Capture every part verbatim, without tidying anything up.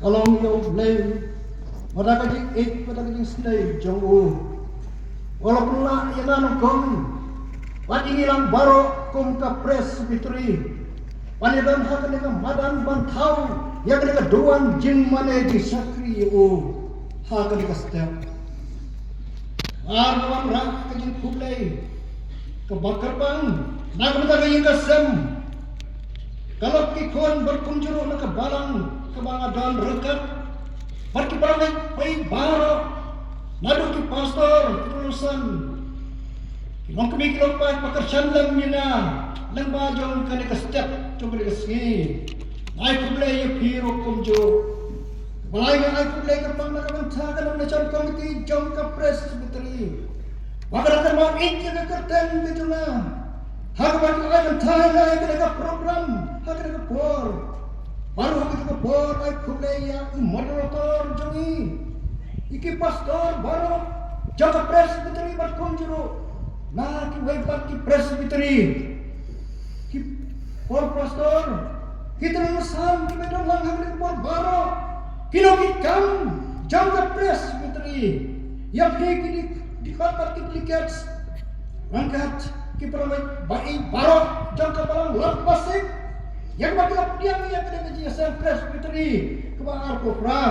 Ka long ïa U Blei, wat la ka jingïeit, wat la ka jingsnei jong u. Wat la pynlah ïa nga nyngkong, bad ïa ngi lang baroh kum ka Presbytery, ban ïadon ha kane ka madan ban thaw ïa kane ka duwan jingmane jingshakri ïa u ha kane ka step. Ar nga wanrah ka jingkhublei kaba kyrpang na ka bynta ka ïing ka sem, ka lok ki khun bad kumjuh ruh na ka balang kaba nga don ryngkat bad ki para bangeit baroh, naduh ki pastor, ki producer, ki longkmie, ki longpaid ba kyrshan lem ïa nga lyngba jong kane ka step jong kane ka sngi. Nga ai khublei ïa phi ruh kumjuh. Balei nga ai khublei kyrpang na ka bynta ka nomination committee jong ka Presbytery, ba ka la kynmaw ïeit ïa ka kyrteng ka jong nga ha kaba ki la ai bynta ïa nga ïa kane ka program ha kane ka por. Baroh ha kane ka por ai khublei ïa i moderator jong ngi, ïa ki pastor baroh jong ka Presbytery bad kumjuh ruh na kiwei pat ki Presbytery, ki por pastor, ki tnat san kiba don lang ha kane ka por baroh, ki nongkit kam jong ka Presbytery, ïa phi ki dei, dei pat ki delegates ryngkat ki para bangeit baroh jong ka balang Lad Pasik, ïa kaba ki la pdiang ïa kane ka jingïaseng Presbytery kaba arphew phra.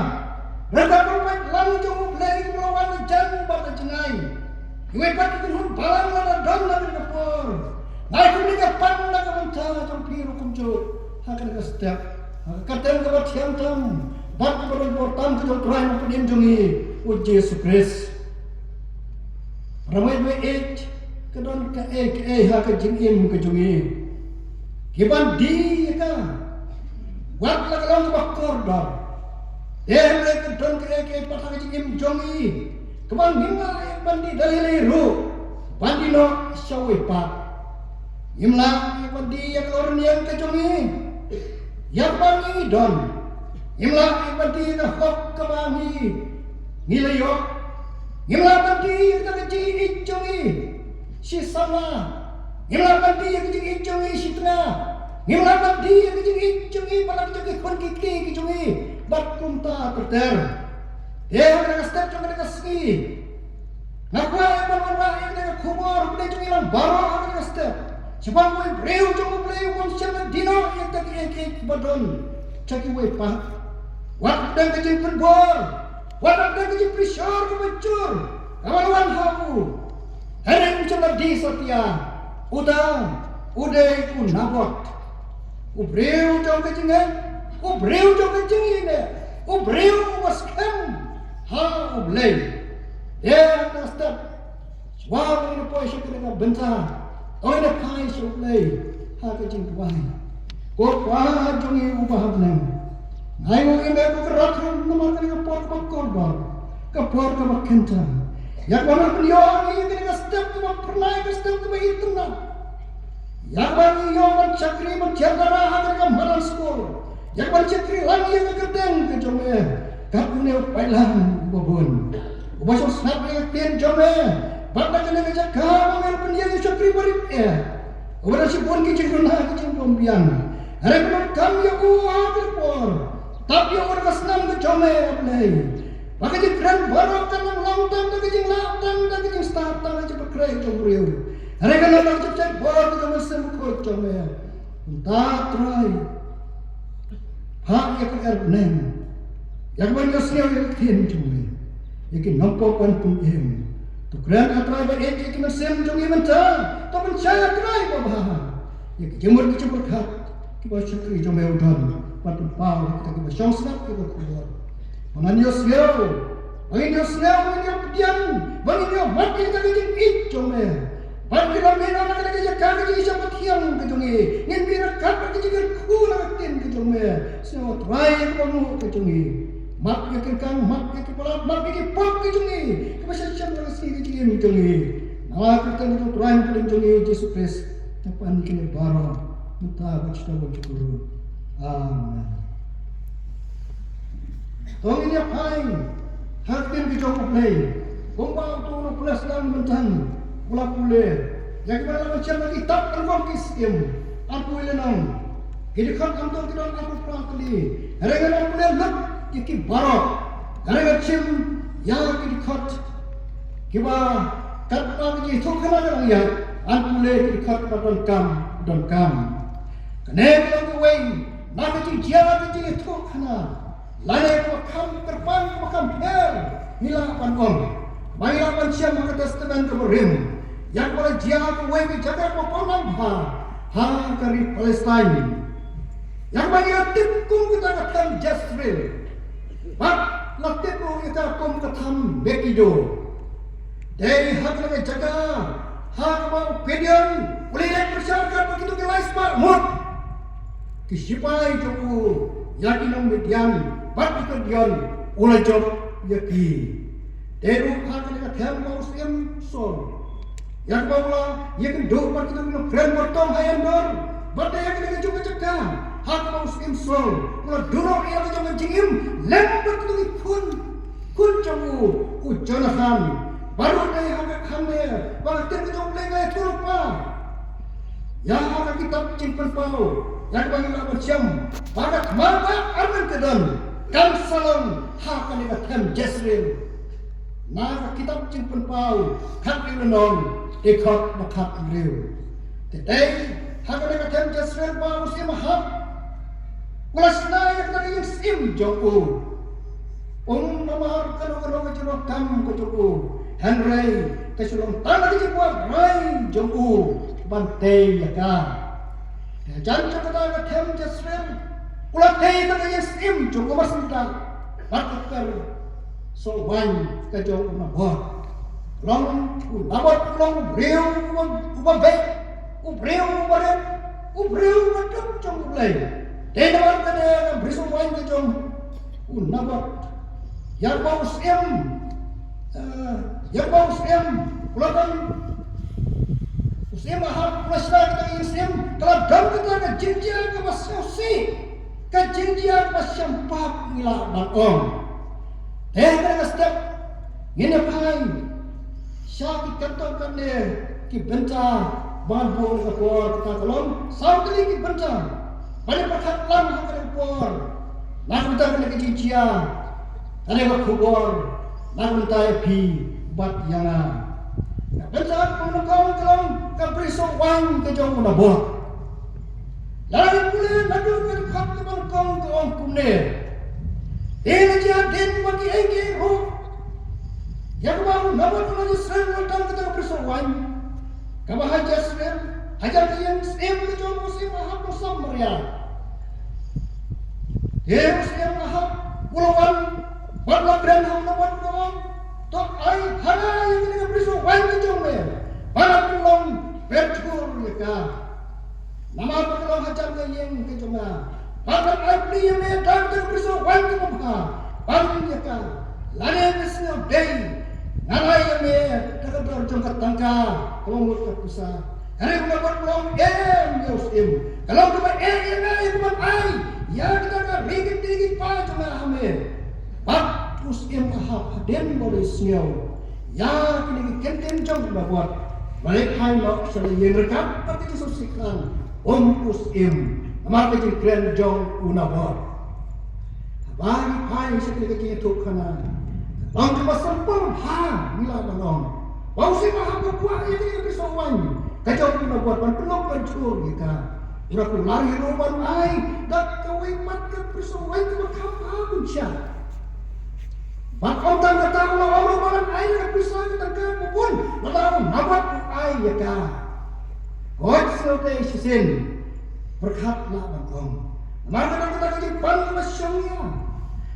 Ryngkat ki para bangeit lang jong U Blei kiba la wan na jan bad na jngai. Kiwei pat ki kynhun balang la don ha kane ka por. Nga ai khublei kyrpang na ka bynta jong phi ruh kumjuh ha kane ka step, ha ka kyrteng kaba thiang tam bad kaba don bor tam ka jong U Trai Nongpynim jong ngi U Jisu Khrist. Para bangeit, ka don kaei kaei ha ka jingim ka jong ngi kiban die ïa ka, wat la ka long kaba kordor. Te hynrei ka don kaei kaei pat ha ka jingim jong ngi kaba ngim lah ban die da lei lei ruh ban die noh shawei pat. Ngim lah ban die ïa ka longrynieng ka jong ngi, ïa kaba ngi don. Ngim lah ban die ïa ka hok kaba ngi, ngi la ïoh. Ngim lah ban die ïa ka jingïeit jong ngi shi samla. Ngim lah ban die ïa ka jingïeit jong ngi shi tnga. Ngim lah ban die ïa ka jingïeit jong ngi bad la ka jong ki khun ki kti ki jong ngi bad kumta ter ter. Te ha kane ka step jong kane ka sngi, nga kwah ban wanrah ïa kane ka khubor kane jong ngi lang baroh ha kane ka step. Shaphang uwei u briew jong U Blei u bym shym la die noh ïa kita kiei kiei kiba don sha kiwei pat. Wat pdeng ka jingpynbor, wat pdeng ka jingpyrshah kaba jur kaba la wan ha u. Hynrei um shym la die satia. Uta u dei u Nabot, u briew jong ka jingngeit, u briew jong ka jingïeit, u briew uba skhem ha U Blei. Ïa ka step, shuwa ba ngin poi sha kane ka bynta, to ngin phai sha U Blei ha ka jingduwai. Ko Pa jong ngi uba ha bneng, nga ainguh ïa me ko Kynrad Trai namar kane ka por kaba kordor, ka por kaba kynta, ïa kaba me la pynïoh ïa ngi ïa kane ka step kaba phyrnai, ka step kaba itynnad, ïa kaba ngi ïoh ban shakri ban thied lada ha kane ka madan skul, ïa kaba ngi shakri lang ïa ka kyrteng ka jong me kat une u paidlang uba bun, uba shong sngap ïa ka ktien jong me. Bad na kane ka jaka ba me la pynïeng ïa u shakri barit eh, uba don shibun ki jingduna ki jingbymbiang, hynrei pyndonkam ïa u ha kane ka por. Tap ïa u da ka snam ka jong me, A Blei, ba ka jingkren baroh kan ym long tang da ka jinglah, tang da ka jingstad, tang da ka jingpynkhreh jong u briew, hynrei kan long da ka jingpynshait bor ka jong u Mynsiem Bakhuid jong me. Kumta Trai, phah ïa ka er bneng, ïa ka ban ïohsngew ïa ka ktien jong me, ïa ki nongpop ban pynïeng. To kren, A Trai, ba ïeit ïa ki mynsiem jong ngi mynta. To pynshai, A Trai, ba bha ïa ki jingmut ki jingpyrkhat kiba shakri jong me u don, bad pynpaw ïa kita kiba shong sngap ïa ka khubor. Ba ngin ïohsngew, ba ngin ïohsngew, ba ngin ïoh pdiang, ba ngin ïoh mad ïa kita ki jingïeit jong me. Bad ki la mih na kata ka jaka ka jingïaseng pathiang ka jong ngi. Ngin mih ryngkat bad ka jingkyrkhu na ka ktien ka jong me. Sngew, A Trai, ïa ka bamut ka jong ngi. Map ïa ki kyrkan, map ïa ki palat, map ïa ki pop ki jong ngi kiba shem shem na ka sngi ka jingim jong ngi. Na ka kyrteng jong U Trai Nongpynim jong ngi Jisu Khrist, ngi pan kine baroh mynta bad shaduh shaduh. Amen. To ngin ïa phai ha ka ktien ka jong U Blei. Kumba uto u nongpule sdang mynta u la pule ïa kiba la mynsiem na ki kitab nyngkong ki syiem. Arphew lynnong. Ki dkhot, hangto ki don arphew phra tylli. Hynrei ngan ym pule lut ïa ki baroh. Hynrei ngan shim ïa ki dkhot kiba katba ka jingïathuhkhana ka dang ïaid, ngan pule ki dkhot ba donkam, donkam. Kane ka long kawei na ka jingjia ka jingïathuhkhana. Lane kaba kham kyrpang, kaba kham pher, ngi lah ban ong, ba ngi lah ban shem ha ka Testament kaba rim, ïa kaba la jia ha kawei ka jaka kaba pawnam bha ha ka ri Palestine. Ïa kaba ngi la tip kum kata ka them Jezreel, bad la tip ruh ïa ka kum ka them Megiddo. Dei ha kane ka jaka ha kaba u Gideon u la ïaleh pyrshah ryngkat bad kito ki lai spah ngut ki shipai jong u ïa ki nong Midian, bad u Gideon u la jop ïa ki. Dei ruh ha kane ka them ba u syiem Saul, ïa kaba u la ïakynduh bad kito ki nongkren bartong ha Endor, bad dei ha kane ka jong ka jaka ha kaba u syiem Saul u la duh noh ïa la ka jong ka jingim lem bad kito ki khun, khun jong u, u Jonathan. Baroh dei ha ka kane ba ka ktien ka jong U Blei ka ïathuh lypa. Ïa ha ka kitab Jingpynpaw, ïa kaba ngi lah ban shem ba ka thma ba Armageddon kan sa long ha kane ka them Jezreel. Na ka kitab Jingpynpaw khathynriew lynnong, dkhot ba khathynriew. Te dei ha kane ka them Jezreel ba u syiem Ahab u la shna ïa kata ka ïing syiem jong u. Um namar kano kano ka jingdonkam ka jong u, hynrei ka shu long tang ka jingkwah rai jong u ban tei ïa ka. Te hajan jong kata ka them Jezreel u la tei ïa kata ka ïing syiem jong u mar shen da bad ka kyrsoh waiñ ka jong u Naboth. Long u Naboth u long u briew uba, uba beit, u briew uba rit, u briew uba duk jong U Blei. Te namar kane ka briew sngewbha ka jong u Naboth, ïa kaba u syiem, eh, ïa kaba u syiem, u la don, u syiem Ahab u la shna kata ka ïing syiem, ka la don kata ka jingjia kaba sngewsih, ka jingjia kaba sngewpap, ngi lah ban ong. Te ha kane ka step ngin ïa phai sha ki katto katne ki bynta ba ngan buh ha kane ka por, kata ka long saw tylli ki bynta ban ïa pyrkhat lang ha kane ka por na ka bynta kane ka jingjia, kane ka khubor na ka bynta ïa phi bad ïa nga. Ka bynta kaba nyngkong ka long ka briew soh waiñ ka jong u Naboth. Lada ngi pule naduh ka dkhot kaba nyngkong ka ong kumne: Te la jia hadien ba kiei kiei ruh ïa kaba u Naboth u nong Jezreel u la don kata ka briew soh waiñ kaba ha Jezreel, hajan ka ïing syiem ka jong u syiem Ahab u Samaria. Te u syiem Ahab u la wan bad u la kren ha u Naboth, u la ong, to ai ha nga ïa kane ka briew soh waiñ ka jong me, ba ngan pynlong pyrthur ïa ka. Namar ba ka long hajan ka ïing ka jong nga. Bad ngan ai bli ïa me da kata ka briew soh waiñ kaba bha ban ïa ka. Lane me sngew dei ngan ai ïa me da ka dor jong ka tangka kaba mut ka pisa. Hynrei u Naboth u la ong, em ïa u syiem, ka long kaba eh ïa nga ïa kaban ai ïa kita ka ri kynti ki kpa jong nga ha me. Bad u syiem Ahab hadien ba u la ïohsngew ïa kine ki kyntien jong u Naboth, u la leit phai noh sha la ïing ryngkat bad ka jingsngewsih khlaiñ um u syiem namar ka jingkren jong u Naboth. Haba ngi phai sha kane ka jingïathuhkhana, ka long kaba sympai bha, ngi lah ban ong, ba u syiem Ahab u kwah ïa kane ka briew soh waiñ ka jong u Naboth ban pynlong pyrthur ïa ka. U la kular hi ruh ban ai da kawei pat ka briew soh waiñ kaba kham bha bun sha. Bad ym tang kata, u la ong ruh ba ngan ai da ka pisa ka tangka kaba bun Kata u Naboth u ai ïa ka. Hooid, sngewthuh shisien. Pyrkhat lah ban ong, namar ka dang kata ka jingpan kaba shong ïa.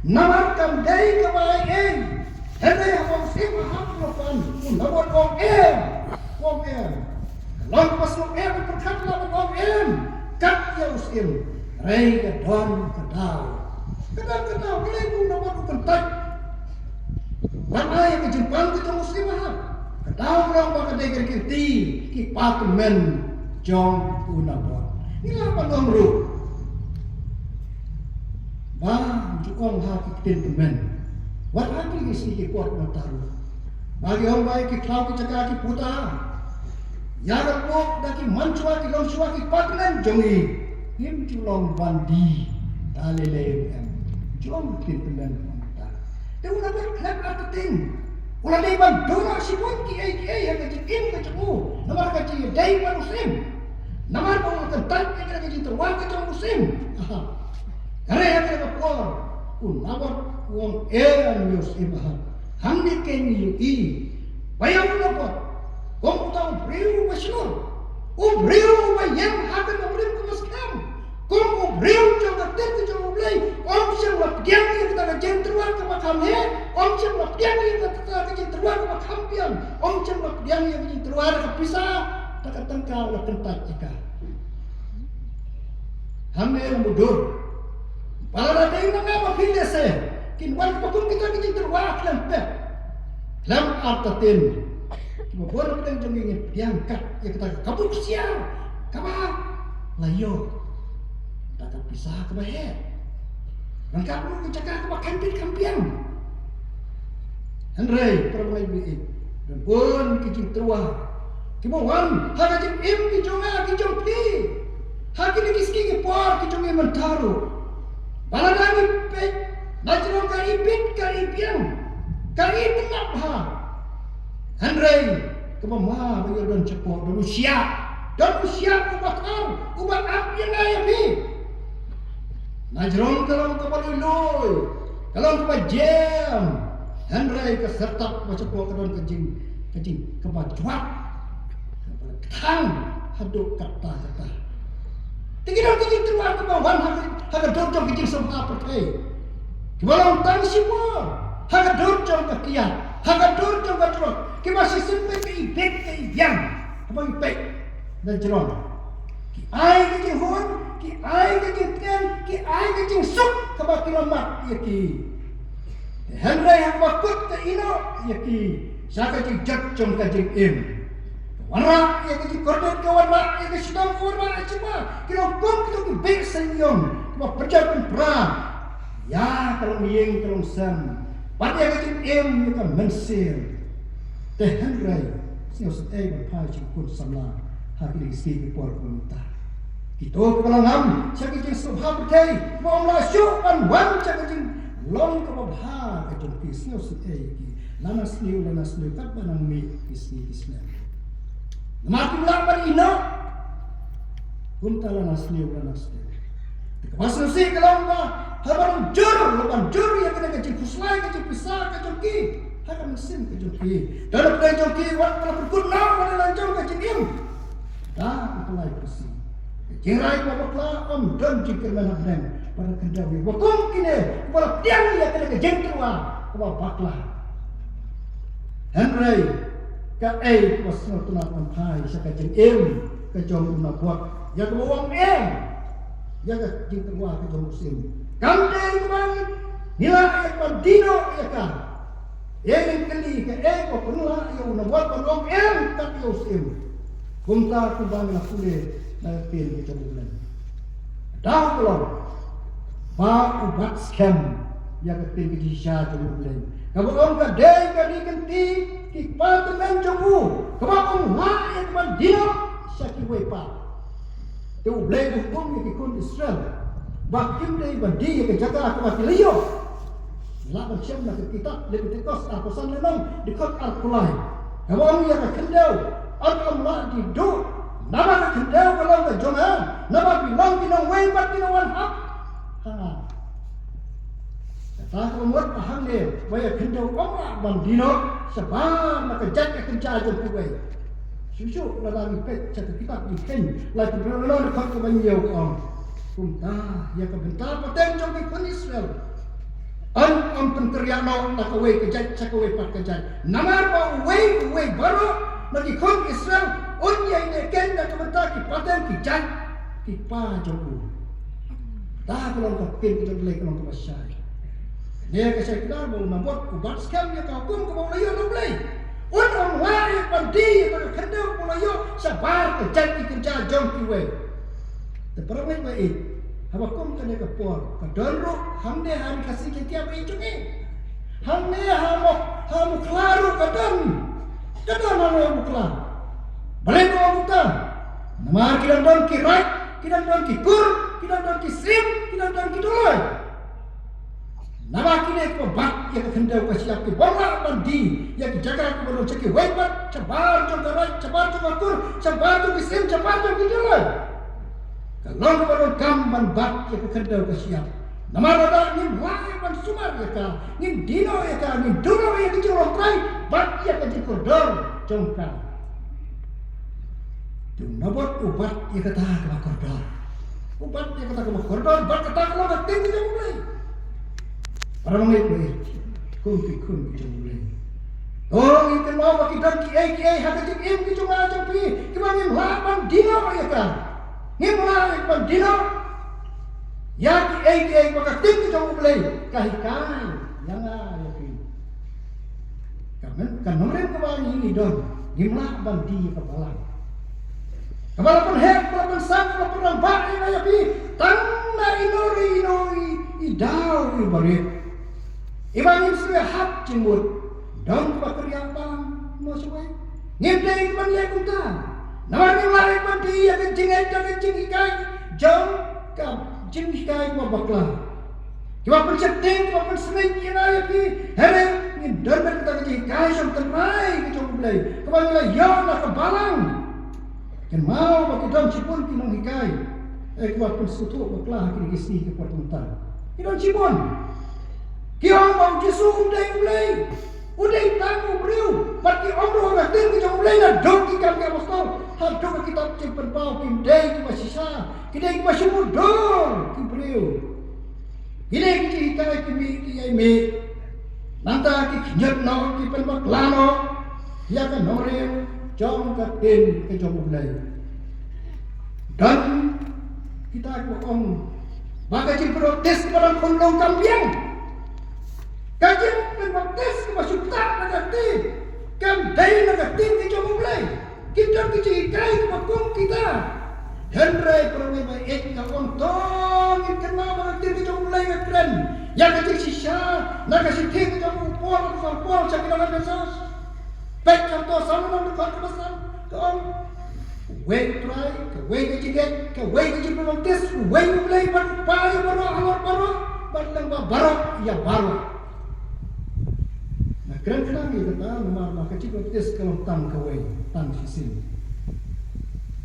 Namar kam dei kaba ai ei. Hynrei haba u Syiem Ahab u la pan, u Naboth u ong em. U ong em. Ka long kaba sngewthuh, pyrkhat lah ban ong em. Kat ïa u syiem. Hynrei ka don ka daw. Ka don ka daw, balei u Naboth u kyntait ban ai ka jingpan ka jong u Syiem Ahab? Ka daw ka long ba ka dei ka kynti ki pa tymmen jong u Naboth. Ngi lah ban ong ruh ba ju ong ha ki ktien tymmen, wat ha ki sngi ki por mynta ruh, ba ki ong ba ki khlaw ki jaka ki puta, ïa ka pok da ki man shuwa, ki long shuwa ki pa tymmen jong ngi. Ngim ju long ban die da lei lei em. Ju ong ki ktien tymmen mynta. Te u Naboth khlem artatien. U la dei ban duh noh shibun kiei kiei ha ka jingim ka jong u, namar ka jingïadei bad u syiem. Namar ba u la kyntait ïa ka jingtyrwa ka jong u syiem. Aha. Hynrei ha kane ka por u Naboth u ong em ïa u Syiem Ahab. Hangne kein ngi ïohi ba ïa u Naboth, kum uta u briew uba shlur, u briew uba ïeng ha ka nongrim kaba skhem, kum u briew jong ka ktien ka jong U Blei, um shym la pdiang ïa kata ka jingtyrwa kaba kham heh, um shym la pdiang ïa kata ka jingtyrwa kaba kham biang, um shym la pdiang ïa ka jingtyrwa da ka pisa, da ka tyngka, u la kyntait ïa ka. Hangne la mutdur ba lada dei na nga ma phi lehse kin wan kiba kum kita ki jingtyrwa khlem pep, khlem artatien. Kiba bun na pdeng jong ngi ngin pdiang kat ïa kata ka kabuk ksiar kaba la ïoh da ka pisa kaba heh, ryngkat ruh ka jaka kaba kham bit kham biang. Hynrei para bangeit ba ïeit, don bun ki jingtyrwa kiba wan ha ka jingim ki jong nga ki jong phi ha kine ki sngi ki por ki jong ngi mynta ruh. Ba lada ngi peit na jrong ka ibit ka ibiang, ka itynnat bha. Hynrei kaba ma ba ïoh don shapoh, don u shiah, don u shiah uba thar, uba ap ïa nga ïa phi. Na jrong ka long kaba lui lui, ka long kaba jem. Hynrei ka syrtap ba shapoh ka don ka jing, ka jing kaba jwat, kaba kthang haduh katta katta. Te ki don ki jingtyrwa kiba wan ha ka, ha ka dur jong ka jingsngewbha pyrthei, kiba long tang shipor ha ka dur jong ka kiad, ha ka dur jong ka jrong, kiba shisien peit ka ibit ka ibiang. Haba ngi peit na jrong, ki ai ka jinghun, ki ai ka jingtngen, ki ai ka jingsuk kaba ki la mad ïa ki. Te hynrei haba kut ka ïehnoh ïa ki sha ka jingjot jong ka jingim, ka wanrah ïa ka jingkordit, ka wanrah ïa ka shitom, ka wanrah ïa ka jingma, ki long kum kito ki beh saiñiong kiba pynjot pynpra ïa ka longïing ka longsem bad ïa ka jingim ïa ka mynsiem. Te hynrei sngewsih ei ban phai sha ki khun samla ha kine ki sngi ki por mynta. Kito kiba la ngam sha ka jingsngewbha pyrthei, kiba ym lah shuh ban wan sha ka jinglong kaba bha ka jong ki, sngewsih ei ki. La na sniew, la na sniew katba nang mih ki sngi ki snem. Namar kim lah ban ïehnoh. Kumta la na sniew, la na sniew. Te kaba sngewsih ka long ba haba ban jur, la ban jur ïa kane ka jingkhuslai, ka jingpisa ka jong ki ha ka mynsiem ka jong ki, da la pdeng jong ki wat la pyrkut noh ïa la jong ka jingim. Da u pynlait pusi, ka jingrai kaba bakla, ym don jingkyrmen hapdeng para khyndew ba kum kine, ba la pdiang ïa kane ka jingtyrwa kaba bakla. Hynrei kaei kaba sngewtynnat ban phai sha ka jingim ka jong u Naboth, ïa kaba u ong em ïa ka jingtyrwa ka jong u syiem. Kam dei kaba ngi lah ïa ka ban die noh ïa ka. Ïa ngi kylli kaei kaba pynlah ïa u Naboth ban ong em kat ïa u syiem. Kumta kumba ngi la pule na ka ktien ka jong U Blei. Daw ka long ba u bat skhem ïa ka ktien ka jingshisha jong U Blei, kaba ong ka dei ka ri kynti ki kpa tymmen jong u, kaba ym lah ïa ka ban die noh sha kiwei pat. Te U Blei u hukum ïa ki khun Israel ba kim dei ban die ïa ka jaka kaba ki la ïoh. Lah ban shem na ka kitab Lebitikos arphew san lynnong, dkhot arphew lai, kaba ong ïa ka khyndew, ym lah die duh, naba ka khyndew ka long ka jong nga, naba phi long ki nongwei bad ki nongwan hap ha nga. Kata ka mut ba hangne ba ïa ka khyndew ym lah ban die noh shabar na ka jait ka kynja jong kiwei. Shuh shuh lada ngi peit sha ka kitab Jingkheiñ, lai pynroi lynnong dkhot kaba hynñiew ka ong, kumta ïa ka bynta pateng jong ki khun Israel, yn ym pynkynriah noh na kawei ka jait sha kawei pat ka jait. Namar ba uwei uwei baroh na ki khun Israel un ïai neh keiñ na ka bynta ki pateng ki jait ki kpa jong u. Kata ka long ka ktien ka jong U Blei, ka long kaba shai. Kane ka shai kdar ba u Nabot u bat skhem ïa ka hukum kaba u la ïoh na U Blei. Un ym lah ïa ban die ïa ka khyndew kaba u la ïoh shabar ka jait ki kynja jong kiwei. Te para bangeit ba ïeit, haba kum kane ka por ka don ruh hangne ha Ri Khasi Jaiñtia ba ïeit jong ngi. Hangne ha Muk, ha Mukla ruh ka don. Ka don hangne ha Mukla. Balei ba ong kumta? Namar ki dang don ki raid, ki dang don ki kur, ki dang don ki syiem, ki dang don ki doloi. Namar kine kiba bat ïa ka khyndew ka shyiap, ki bym lah ban die ïa ki jaka kiba don sha kiwei pat, shabar jong ka raid, shabar jong ka kur, shabar jong ki syiem, shabar jong ki doloi. Ka long kaba donkam ban bat ïa ka khyndew ka shyiap. Namar lada ngim lah ban sumar ïa ka, ngim die noh ïa ka, ngim duh noh ïa ka jinglong trai bad ïa ka jingkordor jong ka. Te u Nabot u bat ïa kata kaba kordor. U bat ïa kata kaba kordor, bad kata ka long ka ktien ka jong U Blei. Para bangeit ba ïeit, kum ki khun ki jong U Blei, to ngin kynmaw ba ki don kiei kiei ha ka jingim ki jong nga jong phi kiba ngim lah ban die noh ïa ka. Ngim lah ban die noh ïa kiei kiei ba ka ktien ka jong U Blei ka hikai ïa nga ïa phi. Ka myn, ka nongrim kaba ngi, ngi don, ngim lah ban die ïa ka balang. Kaba la pynheh, kaba la pynsang, kaba la pynrangbah ïa nga ïa phi tang na ino re ino i, i daw iba rit. Iba ngim sngewhap jingmut. Don kaba kyrïah balang mo shawei? Ngim dei ban leh kumta. Namar ngim lah ban die ïa ka jingngeit da ka jinghikai jong ka jinghikai kaba bakla. Kiba pynsheptieng, kiba pynsngewsih ïa nga ïa phi. Hynrei ngin don bad kata ka jinghikai shongtynrai ka jong U Blei kaba ngi la ïoh na ka balang. Kynmaw ba ki don shibun ki nonghikai, eh, kiba pynsngewthuh bakla ha kine ki sngi ki por mynta. Ki don shibun. Ki ong ba U Jisu um dei U Blei, u dei tang u briew. Bad ki ong ruh ha ka ktien ka jong U Blei naduh ki Kam ki Apostol haduh ka kitab Jingpynpaw kim dei kiba shisha, ki dei kiba shu mudui ki briew. Kine ki jinghikai ki mih ki ïai mih. Nangta ki khñiot noh, ki pynbakla noh ïa ka nongrim jong ka ktien ka jong U Blei. Don kita kiba ong ba ka jingpynbaptis kaba long khunlung kam biang. Ka jingpynbaptis kaba shu ktah na ka kti kam dei na ka ktien ka jong U Blei. Ki don ki jinghikai kiba kum kita. Hynrei para bangeit ba ïeit, nga ong to ngin kynmaw ba ka ktien ka jong U Blei ka kren ïa ka jingshisha na ka shithi ka jong u Paul, u Apostol Paul sha ki nong Ephesos. Peit hangto, saw lynnong dkhot kaba san, ka ong, kawei u Trai, kawei ka jingngeit, kawei ka jingpynbaptis, uwei U Blei bad U Kpa ïa baroh halor baroh bad lyngba baroh ïa baroh. Nga kren khnang ïa kata namar ba ka jingpynbaptis ka long tang kawei, tang shisien.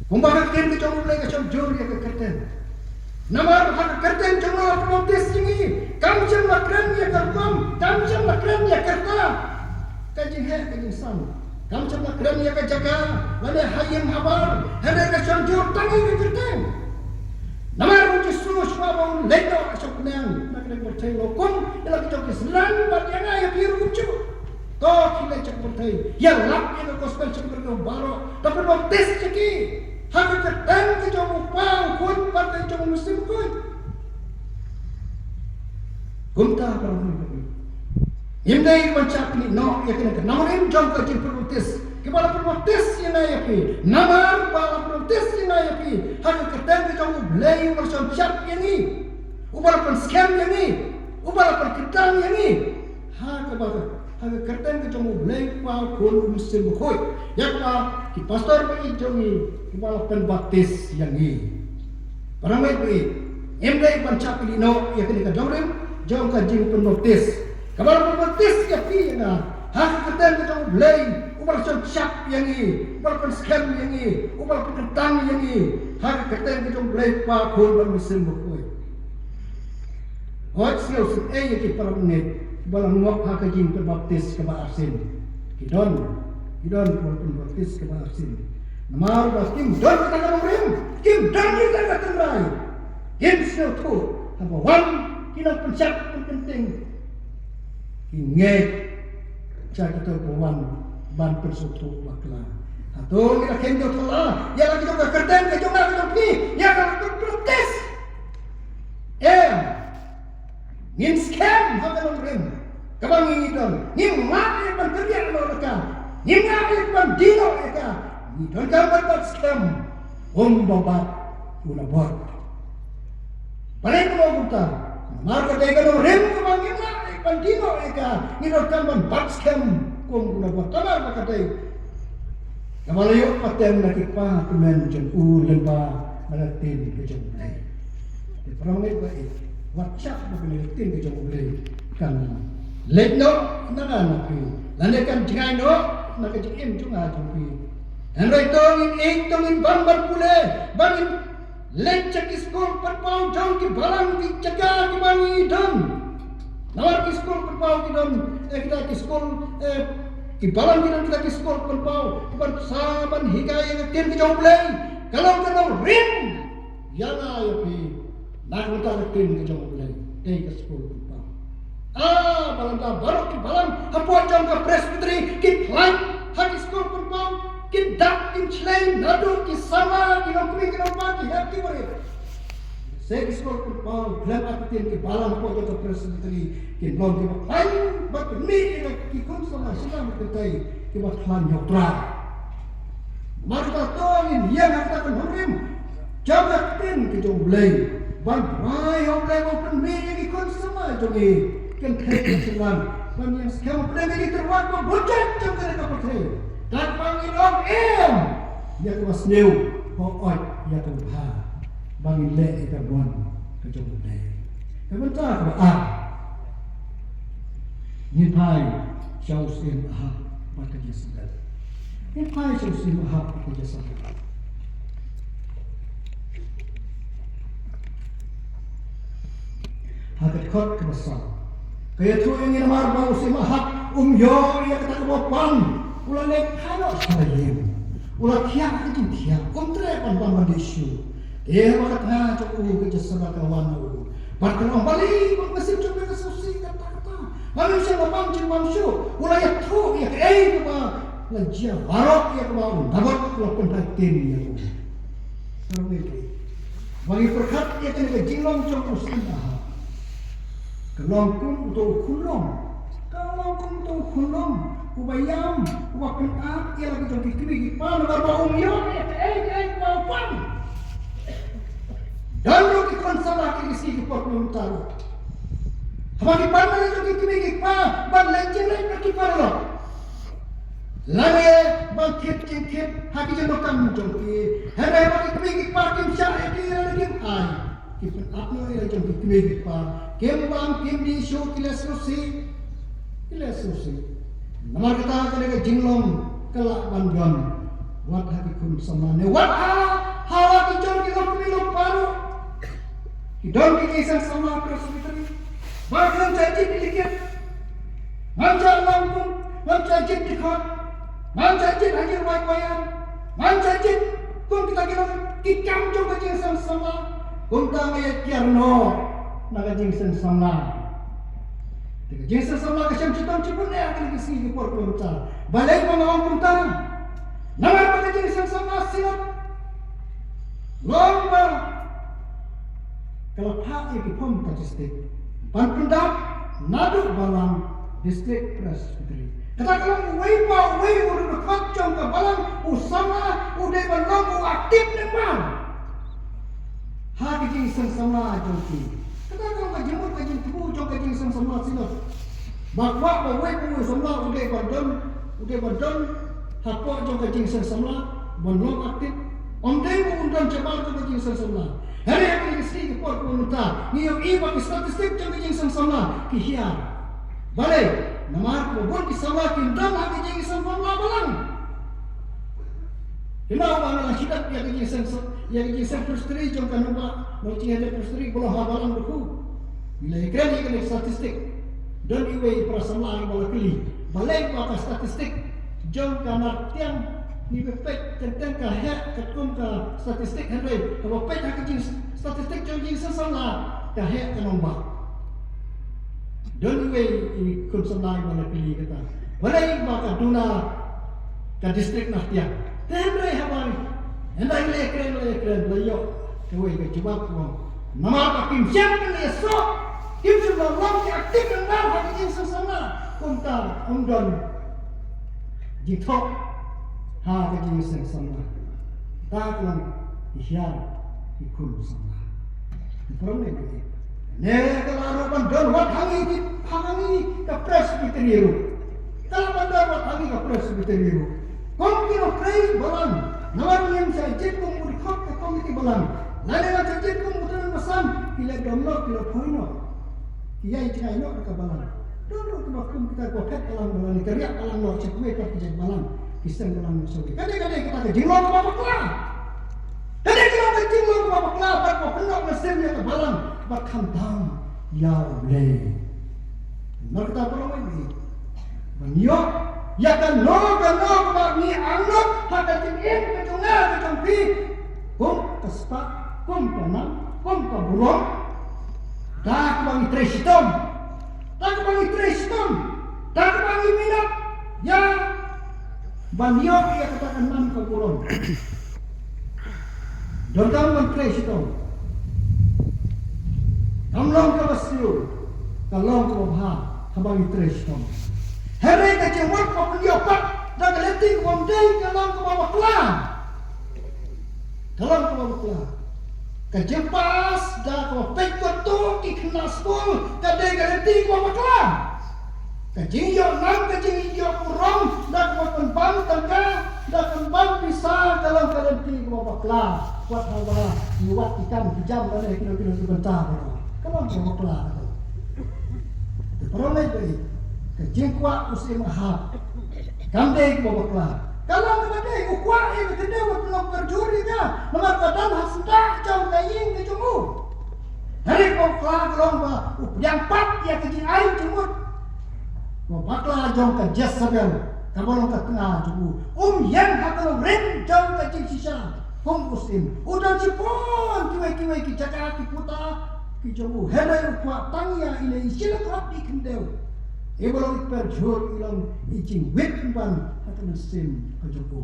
Kumba ka ktien ka jong U Blei ka shon jur ïa ka kyrteng. Namar ha ka kyrteng jong u la pynbaptis ïa ngi. Kam shym la kren ïa ka rukom, kam shym la kren ïa ka rta, ka jingheh ka jingsam. Kam shym la kren ïa ka jaka lane ha ïing ha bar, hynrei ka shon jur tang ïa ka kyrteng. Namar U Jisu shuwa ba un leit noh sha bneng na ka dei pyrthei, la hukum ïa la ki jong ki synran bad ïa nga ïa phi ruh kumjuh. To khie leit sha ka pyrthei, ïalap ïa ka gospel sha ki briew baroh, to pynbaptis ïa ki ha ka kyrteng ka jong U Kpa, U Khun bad ka jong U Mynsiem Bakhuid. Kumta para bangeit, ngim dei ban shah khmih noh ïa kane ka nongrim jong ka jingpynbaptis. Kiba la pynbaptis ïa nga ïa phi, namar ba la pynbaptis ïa nga ïa phi ha ka kyrteng ka jong U Blei uba la shon shap ïa ngi, uba la pynskhem ïa ngi, uba la pynkyntang ïa ngi ha kaba, ha ka kyrteng ka jong U Blei Kpa, U Khun, U Mynsiem Bakhuid. Ïa kaba ki pastor ba ïeit jong ngi kiba la pynbaptis ïa ngi. Para bangeit ba ïeit, ngim dei ban shah khmih noh ïa kane ka nongrim jong ka jingpynbaptis. Kaba la pynbaptis ïa phi ïa nga ha ka kyrteng ka jong U Blei uba la shon shap ïa ngi, uba la pynskhem ïa ngi, uba la pynkyntang ïa ngi ha ka kyrteng ka jong U Blei Kpa, Khun bad Mynsiem Bakhuid. Hooid, sngewsynei ïa ki para bangeit ba la ngop ha ka jingpynbaptis kaba arsien. Ki don, Ki don ki baptis kaba arsien. Namar ba kim don kata ka nongrim, kim don kata ka tynrai. Kim sngewthuh haba wan ki nongpynshad pynkyntang, ki ngeit sha kito ba wan ban pynsngewthuh bakla. Hato ngi la kheiñ jong thala ïa la ki jong ka kyrteng ka jong nga ka jong phi ïa ka baptis? Em. Ngin skhem ha ka nongrim kaba ngi don. Ngim ngah ïa ban kyrïah noh ïa ka. Ngim ngah ïa ban die noh ïa ka. Ngi donkam ban bat skhem kumba bat u Nabot. Balei kumno kumta? Namar ka dei ka nongrim kaba ngim ngah ïa ban die noh ïa ka. Ngi donkam ban bat skhem kum u Nabot. Namar ba ka dei kaba la ïoh pateng na ki kpa kmen jong u lyngba na ka ktien ka jong U Blei. Te para bangeit ba ïeit, wat shah ba ka ktien ka jong U Blei kan leit noh na ka na phi lane kan jngai noh na ka jingim jong nga jong phi. Hynrei to ngin ïeit, to ngin bam ban pule, ba ngin leit sha ki skul pynpaw jong ki balang ki jaka kiba ngi don. Namar ki skul pynpaw ki don, eh, kita ki skul, eh, ki balang ki don kita ki skul pynpaw kiban sa ban hikai ïa ka ktien ka jong U Blei. Ka long ka nongrim ïa nga ïa phi na ka bynta ka ktien ka jong U Blei. Dei ka skul pynpaw. Ah, ba lada baroh ki balang hapoh jong ka Presbytery ki pynlait ha ki skul pynpaw, kin dak kin shlei naduh ki samla, ki nongkmie ki nongkpa, ki hep ki barit. Sa ki skul pynpaw khlem artatien, ki balang hapoh jong ka Presbytery kin long kiba khlaiñ bad pynmih ïa ki khun samla shylla bad kynthei kiba khlaiñ ïa U Trai. Namar kata to ngin ïeng ha kata ka nongrim jong ka ktien ka jong U Blei ban duwai ïa U Blei ba un pynmih ïa ki khun samla jong ngi, kynthei ka shylla, ban ïeng skhem ha U Blei ïa ki tyrwa ba bun jait jong kane ka pyrthei. Kat ba ngin ong em ïa kaba sniew, hooid ïa kaba bha, ba ngin leh ïa ka mon ka jong U Blei. Ka bynta kaba ar, ngin phai sha u syiem Ahab bad ka Jesebel. Ngin phai sha u syiem Ahab bad ka Jesebel. Ha ka dkhot kaba saw ka ïathuh ïa ngi namar ba u syiem Ahab um ïoh ïa kata kaba u pan, u la leit phai noh sha la ïing, u la thiah ka jingthiah, um treh ban bam ban dih shuh. Te ha ka tnga jong u ka Jesebel ka wan na u bad ka ong, balei ba ka mynsiem jong me ka sngewsih kata kata? Ba mem shym la bam jingbam shuh. U la ïathuh ïa kaei kaba la jia baroh ïa kaba u Nabot u la pynbaptis ïa u. Ka long kaei? Ba ngi pyrkhat ïa kane ka jinglong jong u syiem Ahab, ka long kum uto u khunlung. Ka long kum uto u khunlung uba ïam, uba pynap ïa la ki jong ki kmie ki kpa namar ba um ïoh ïa kaei kaei kaba u pan. Don ruh ki khun samla ha ki sngi ki por mynta ruh, haba ki pan na la jong ki kmie ki kpa ban leit jingleit bad ki paralok, lane ban thied jingthied ha ki jingdonkam jong ki, hynrei haba ki kmie ki kpa kim shah ïa ki lane kim ai, ki pynap noh ïa la jong ki kmie ki kpa, kim bam kim dih shuh, ki leh sngewsih. Ki leh sngewsih. Namar kata kane ka jinglong ka lah ban don wat ha ki khun samla ne wat ha, ha la ki jong ki longkmie longkpa ruh. Ki don ki jingïaseng samla Presbytery. Ba ngam shah jied delegate, ngam shah long kum, ngam shah jied dkhot, ngam shah jied hajar wai payan, ngam shah jied kum kita ki long ki kam jong ka jingïaseng samla. Kumta nga ïa kiar noh na ka jingïaseng samla. Te ka jingïaseng samla ka shem shitom shibun eh ha kine ki sngi ki por kaba mynta. Balei ba nga ong kumta? Namar ba ka jingïaseng samla Synod long ba ka la phah ïa ki form statistic ban pyndap naduh balang, District, Presbytery. Kata ka long uwei pa uwei u dkhot jong ka balang, u samla u dei ban long u active member ha ka jingïaseng samla jong ki. Kata ka long ka jingmut ka jingthmu jong ka jingïaseng samla Synod. Ba kwah ba uwei pa uwei u samla u dei ban don, u dei ban don hapoh jong ka jingïaseng samla, ban long active. Ym dei ba un don shabar jong ka jingïaseng samla. Hynrei ha kine ki sngi ki por kaba mynta ngi ïohi ba ki statistic jong ka jingïaseng samla ki hiar. Balei? Namar ba bun ki samla kim don ha ka jingïaseng samla balang. Kynmaw ba nga la shah ïa ka jingïaseng, ïa ka jingïaseng Presbytery jong ka Nongbah Nongchingkhia Presbytery ba long ha balang ruh. Ngi la ïakren ïa kane ka statistic. Don iwei i para samla iba la kylli balei ba ka statistic Jong ka Nartiang, ngi peit teng teng ka heh katkum ka statistik, hynrei haba peit ha ka jing statistik jong jingseng samla, ka heh ka nongbah. Don iwei i khun samla iba la kylli kata, balei ba ka duna ka distrik Nartiang? Te hynrei haba ynda i la ïakren, la ïakren, la ïoh kawei ka jubab, ka ong, namar ba kim shym la ïasoh, kim shym la long ki active member ha ka jingseng samla, kumta ym don jingthoh ha ka jingseng samla. Kata ka long ki hiar ki khun samla. Te paralok, ne ka la ruh ban don wat ha ngi ki, ha ngi ka Presbytery ruh. Ka la ban don wat ha ngi ka Presbytery ruh. Kum ki nongtrei balang, namar ngim shah jied kum u dkhot ka komiti balang, lane ngim shah jied kum u tnat basan, ki leh dom noh, ki leh phoi noh, ki ïai jngai noh da ka balang. Don ruh kiba kum kita kiba phet balang, balang, ki riah balang noh sha kawei pat ki jait balang, ki seng balang noh sha kawei. Ka dei, ka dei kata ka jinglong kaba bakla. Ka dei ka long ka jinglong kaba bakla, bad ka pynlong mynsiem ïa ka balang bad khamtam ïa U Blei. Namar kata, paralok, ban ïoh ïa kano kano kaba ngi angnud ha ka jingim ka jong nga ka jong phi, kum ka spah, kum ka nam, kum ka burom, da kaba ngi trei shitom, da kaba ngi trei shitom, da kaba ngi minot ïa ban ïoh ïa kata ka nam ka burom. Donkam ban trei shitom. Kam long kaba sniew, ka long kaba bha haba ngi trei shitom. Hynrei ka jingmut ba pynïoh pat da ka lynti kaba ym dei ka long kaba bakla. Ka long kaba bakla. Ka jingpass da kaba peit kyrtuh ki khynnah skul ka dei ka lynti kaba bakla. Ka jingïoh nam, ka jingïoh burom da kaba pynbam tangka, da pynbam pisa, ka long ka lynti kaba bakla. Wat haba ngi wad ki kam ki jam lane kino kino ki bynta, ka long kaba bakla. Te paralok, ka jingkwah u Syiem Ahab kam dei kaba bakla. Ka long kaba dei, u kwah ïa ka khyndew ban pynlong perjuri ka, namar ka don ha sdang jong ka ïing ka jong u. Hynrei kaba bakla ka long ba u pdiang pat ïa ka jingai jingmut. Kaba bakla jong ka Jezebel, kaba long ka tnga jong u. Um ïeng ha ka nongrim jong ka jingshisha kum u syiem. U don shibun kiwei kiwei ki jaka ki puta ki jong u. Hynrei u kwah tang ïa ine i shilynthot i khyndew. Iba long i perjur, i long i jingwit ban ha ka mynsiem ka jong u.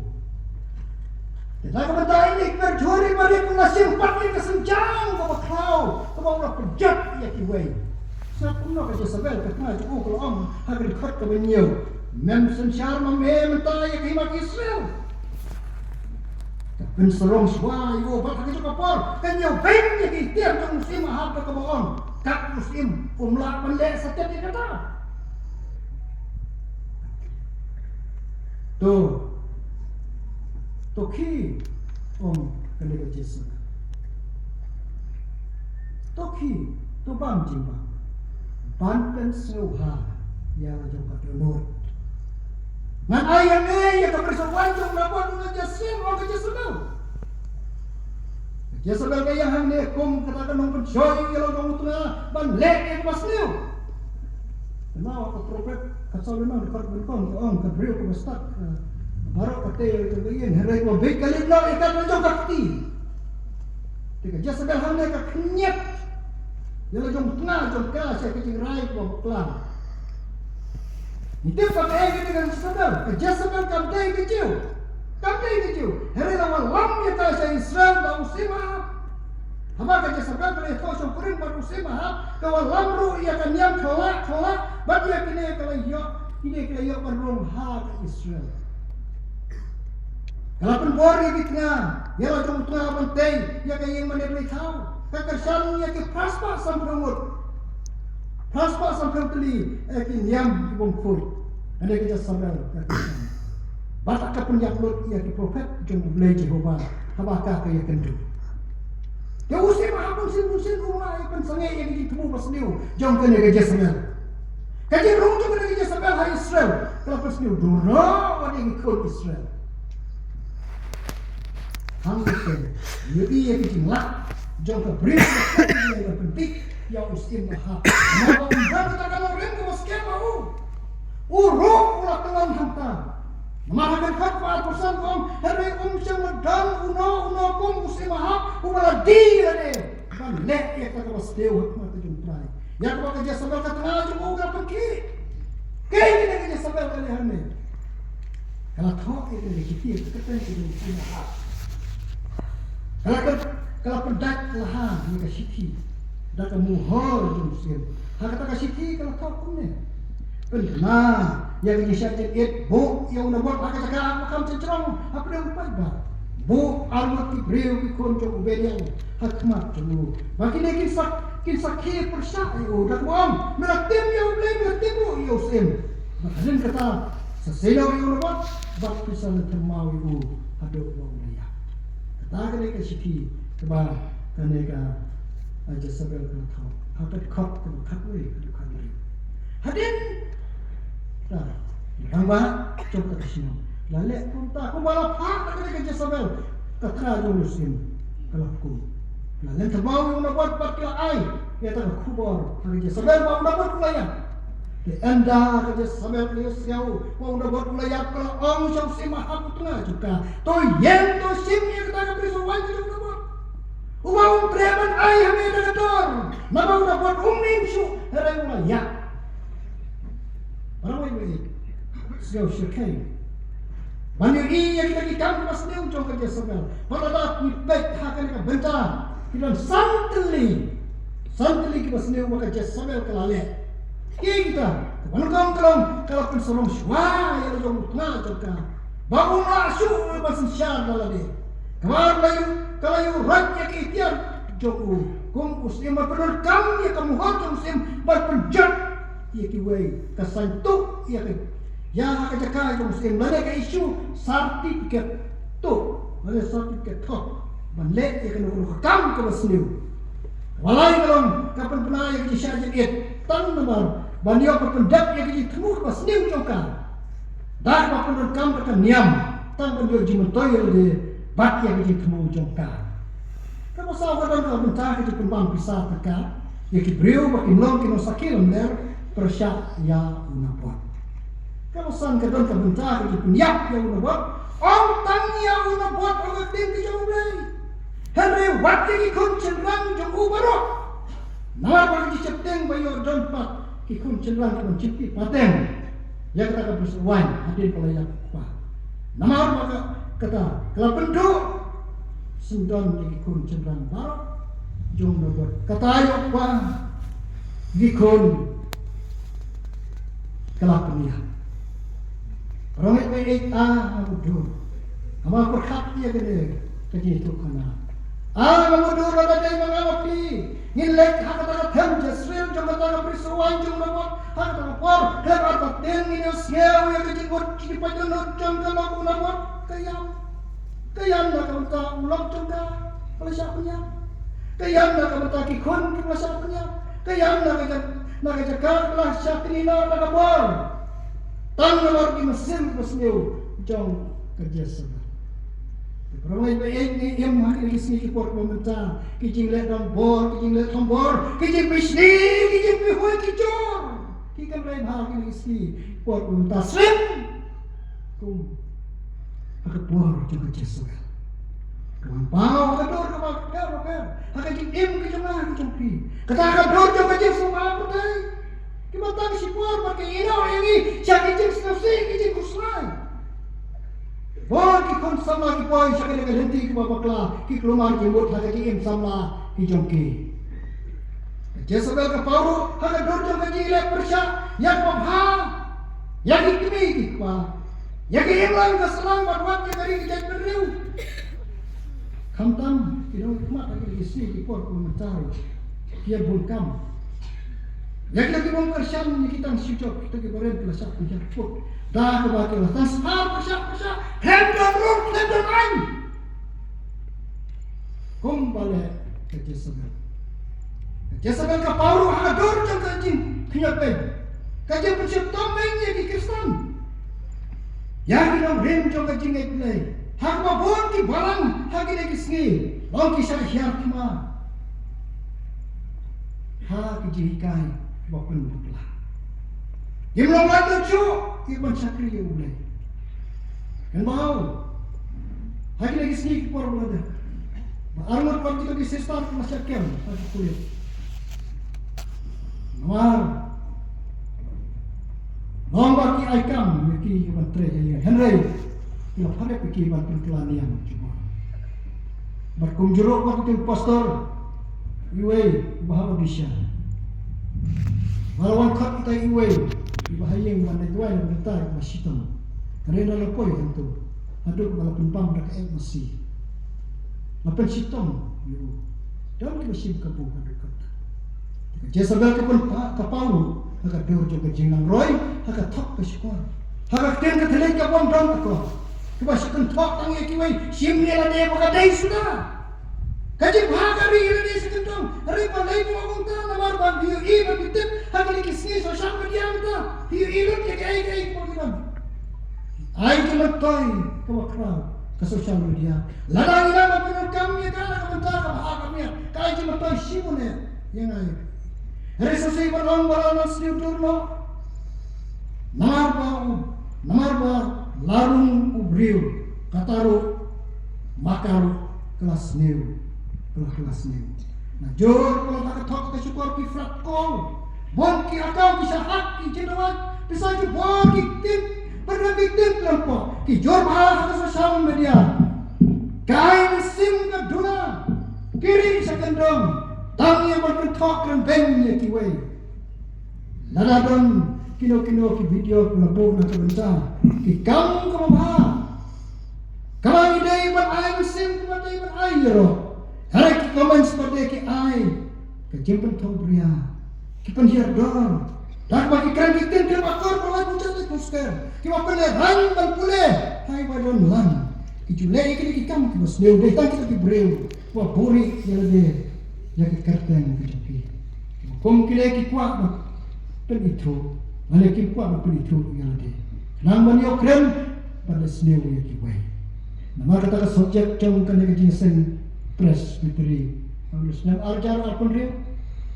Te da kaba dei ine i perjur, i barit, u la shim pat ïa ka synjam kaba khlaw kaba u la pynjot ïa kiwei. Sngap kumno ka Jezebel ka tnga jong u ka la ong ha ka dkhot kaba hynñiew: Mem synshar ma me mynta ïa ka hima ka Israel? Ka pynsarong shuwa ïa u, bad ha kajuh ka por ka ñiewbeiñ ïa ki tiar jong u Syiem Ahab da kaba ong, kat u syiem um lah ban leh satia ïa kata. To, to khie, ong kane ka Jezebel. To khie, to bam jingbam ban pynsngewbha ïa la jong ka dohnud. Ngan ai ïa me ïa ka brisoh waiñ jong u Nabot, ong ka Jezebel, ong ka Jezebel. Ka Jezebel ka ïeng hangne kum kata ka nongpynshoi ïa la jong u tnga ban leh ïa kaba sniew. Kynmaw ka prophet, ka Solomon, ka dkhot ba nyngkong ka ong, ka briew kaba stad, eh, baroh ka tei jong ka ïing, hynrei kaba bieit ka leit noh ïa ka la jong ka kti. Te ka Jezebel hangne ka khynñiat ïa la jong u tnga jong ka sha ka jingrai kaba bakla. Ngi tip ba kaei kane ka Jezebel? Ka Jezebel kam dei ka Jiw. Kam dei ka Jiw. Hynrei la wallam ïa ka sha Israel da u Syiem Ahab. Haba ka Jezebel ka la ïathoh shongkurim bad u Syiem Ahab, ka wallam ruh ïa ka niam khlak khlak, bad ïa kine ka la ïoh, kine ka la ïoh ban rung ha ka Israel. Ka la pynbor ïa ki tnga, ïa la jong u tnga ban tei ïa ka ïing mane blei thaw. Ka kyrshan ïa ki phra spah sanphew ngut, phra spah sanphew tylli, eh, ki niam ki bym khuid. Kane ka Jezebel ka kyrshan. Bad ka pynïap lut ïa ki prophet jong U Blei Jehobah haba ka ka ïakynduh. Te u Syiem Ahab bunsien bunsien u la ïa pynsangeh ïa ka jingthmu basniew jong kane ka Jezebel. Ka jingrung jong kane ka Jezebel ha Israel ka la pynsniew duh noh wat ïa ki khun Israel. Hangne te, ïohi ïa ka jinglah jong ka briew kaba skhem ïa ka, pyndik ïa u Syiem Ahab. Namar ba um don kata ka nongrim kaba skhem ha u. U ruh u la kyllon hangta. Namar ha ka dkhot kaba arphew san ka ong, hynrei um shym la don uno uno kum u Syiem Ahab uba la die lade ban leh ïa kata kaba sniew ha khmat ka jong U Trai, ïa kaba ka Jesebel ka tnga jong u ka la pynkhih. Kaei kane ka Jesebel ka leh hangne? Ka la thoh ïa kane ka shithi ha ka kyrteng ka jong u Syiem Ahab. Ka la, ka la pyndait, ka la ha ïa ka shithi da ka muhor jong u syiem. Ha kata ka shithi ka la thoh kumne: Pynbna ïa ka jingshah jingit, buh ïa u Nabot ha ka jaka ba kham shnong hapdeng u paidbah. Buh arngut ki briew ki khun jong u Belial ha khmat jong u, ba kine kin sak, kin sakhi pyrshah ïa u da kaba ong, me la tim ïa U Blei, me la tim ruh ïa u syiem. Bad hadien kata, sa seiloh ïa u Nabot bad phin sa lynthmaw ïa u haduh ba un da ïap. Kata ka dei ka shithi kaba kane ka, ah, Jesebel ka la thoh ha ka dkhot kaba khatwei haduh khathynriew. Hadien kata, ki rangbah jong kata ka shnong la leh kumta, kumba la phah da kane ka Jesebel, ka tnga jong u syiem ka la hukum. Ki la lynthmaw ïa u Nabot bad ki la ai ïa kata ka khubor ha ka Jesebel ba u Nabot u la ïap. Te ynda ka Jesebel ka la ïohsngew ba u Nabot u la ïap, ka la ong sha u Syiem Ahab u tnga jong ka, to ïeng, to shim ïa kata ka brisong waiñ ka jong u Nabot, uba um treh ban ai ha me da ka dor, namar u Nabot um im shuh, hynrei u la ïap. Para bangeit, sngew shyrkhei ban ïohi ïa kita ki kam kiba sniew jong ka Jesebel. Bad lada ngi peit ha kane ka bynta, ki don san tylli, san tylli kiba sniew ba ka Jesebel ka la leh. Ki kita, kaba nyngkong ka long, ka la pynsarong shuwa ïa la jong u tnga jong ka ba um lah shuh ban synshar da lade. Kaba ar, ka la ïoh, ka la ïoh roit ïa ki iktiar jong u kum u syiem, ban pyndonkam ïa ka muhor jong u syiem ban pynjot ïa kiwei, ka saiñ tuh ïa ka, ïa ha ka jaka jong u syiem, lane ka issue certificate tuh, lane certificate thoh ban leh ïa kano kano ka kam kaba sniew. Kaba lai ka long ka pynbna ïa ka jingshah jingit tang namar ban ïoh ban pyndep ïa ka jingthmu kaba sniew jong ka, da kaba pyndonkam da ka niam tang ban ïoh jingmyntoi ïa lade bad ïa ka jingthmu jong ka. Kaba saw ka don ka bynta ka jingpynbam pisa tyngka ïa ki briew ba kin long ki nongsakhi lamler pyrshah ïa u Nabot. Kaba san ka don ka bynta ka jingpynïap ïa u Nabot, ym tang ïa u Nabot, ong ka ktien ka jong U Blei, hynrei wat ïa ki khun shynrang jong u baroh. Namar ba ka jingsheptieng ba ïoh don pat ki khun shynrang kiban shim ki pateng ïa kata ka brisong waiñ hadien ba la ïap u kpa. Namar ba ka, kata ka la pynduh syndon ïa ki khun shynrang baroh jong u Nabot. Kata ïoh ba ki khun ka la pynïap. Para bangeit ba ïeit, a nga mutdur, nga pyrkhat ïa kane ka jingïathuhkhana. A nga mutdur, lada dei ma nga ma phi, ngin leit ha kata ka them Jezreel jong kata ka brisong waiñ jong u Nabot ha kata ka por, khlem artatien ngin ïohsngew ïa ka jingud, ka jingpait dohnud jong ka lok u Nabot. Ka ïam, ka ïam na ka bynta u lok jong ka ba la shah pynïap. Ka ïam na ka bynta ki khun kiba la shah pynïap. Ka ïam na ka ja-, na ka jaka ba la shah knieh na ka bor, tang namar ki mynsiem kiba sniew jong ka Jesebel. Te para bangeit ba ïeit, ngi im ha kine ki sngi ki por ba mynta, ki jingleh donbor, ki jingleh thombor, ki jingpynshlur, ki jingpynhoi ki jor, ki kynrei ha kine ki sngi ki por ba mynta, shem kum ha ka por jong ka Jesebel. Ka wan paw ha ka dur kaba pher bapher ha ka jingim ka jong nga ka jong phi. Kata ka dur jong ka jingsngewbha pyrthei, kiba tang shipor bad ka ïehnoh ïa ngi sha ki jingsngewsih, ki jingkhuslai. Bun ki khun samla ki poi sha kane ka lynti kaba bakla, ki kulmar ki mut ha ka jingim samla ki jong ki. Ka Jesebel ka paw ruh ha ka dur jong ka jingleh pyrshah ïa kaba bha ïa ki kmie ki kpa, ïa ka imlang ka sahlang bad wat ïa ka ri ka jaitbynriew. Khamtam ki nongmihkhmat ha kine ki sngi ki por ba mynta ruh ki ïa bun kam. Ïa kita ki bym kyrshan, ïa ki tang shi jop, kita ki barim ki la shah pynhiar put da kaba ki la tang sah pyrshah pyrshah, khlem don rud, khlem don aiñ. Kumba leh ka Jesebel. Ka Jesebel ka paw ruh ha ka dur jong ka jingkhñiot beiñ, ka jingpynsheptieng beiñ ïa ki Khristan, ïa ki nongrim jong ka jingngeit Blei. Ha kaba bun ki balang ha kine ki sngi long ki shah hiar thma ha ki jinghikai kiba pynbakla. Kim long lad lut shuh ïa ban shakri ïa U Blei. Kan bau. Ha kine ki sngi ki por ba la dep, ba arngut wat kito ki sister ki la shah kem ha ki pulit. Namar long ba ki ai kam ïa ki ban trei ïa ïa, hynrei ki la pynlong ïa ki ban pynkylla niam jubor. Bad kumjuh ruh bad ki pastor, iwei iba ha Odisha, ba la wan khot ita iwei iba ha ïing ban leit duwai na ka bynta iba shitom. Ka dei na la poi hangto haduh ba la pynbam da ka M C. La pynshitom ïa u. Don kiba shim kabu haduh katta. Ka Jesebel ka pynpaw, ka paw ha ka dur jong ka jinglangroi, ha ka thok ka shukor, ha ka ktien ka thylliej ka bym don akor. Kiba shu kynthoh tang ïa kiwei, shim ïa lade ba ka dei suda. Ka jingbha ka ri ïa lade shu kynthoh. Hynrei balei ba kumta? Namar ba phi ïohi, ba phi tip ha kine ki sngi social media mynta, phi ïohi lut ïa kiei kiei kiba ki don. Ai jingmyntoi kaba khraw ka social media. Lada ngi la pyndonkam ïa ka na ka bynta kaba ha ka miat, ka ai jingmyntoi shibun eh ïa nga ïa phi. Hynrei sa shisien ban ong ba la nang sniew dur noh. Namar ba u, namar ba la rung u briew, kata ruh ma ka ruh ka la sniew, ka la, ka la sniew. Najur ka la, ka thok ka shukor ki frat call, bun ki account ki shah hack, ki jingdawai pisa jubor, ki ktien, pynrem ki ktien khlem pop, ki jur bha ha ka social media. Ka ai mynsiem ka duna, ki ri sha kyndong, tang ïa ban kynthoh kren beiñ ïa kiwei. Lada don kino kino ki video ba la buh na ka bynta ki kam kaba bha, kaba ngi dei ban ai mynsiem, kaba dei ban ai ïaroh, hynrei ki comments ba dei ki ai ka jingpynthongbriew, ki pynhiar dor, da kaba ki kren ki ktien khlem akor, ba la buh jait leit pynskhem, kiba pynlehraiñ ban pule ha iba don lang. Ki ju leh ïa kine ki kam kiba sniew, dei tang kita ki briew ba buhrieh ïa lade ïa ka kyrteng ka jong ki. Kum kine ki kwah ban pynithuh, lane kim kwah ban pynithuh ïa lade, khnang ban ïoh kren ban leh sniew ïa kiwei. Namar kata ka subject jong kane ka jingïaseng Presbytery ha u snem ar hajar arphew hynriew,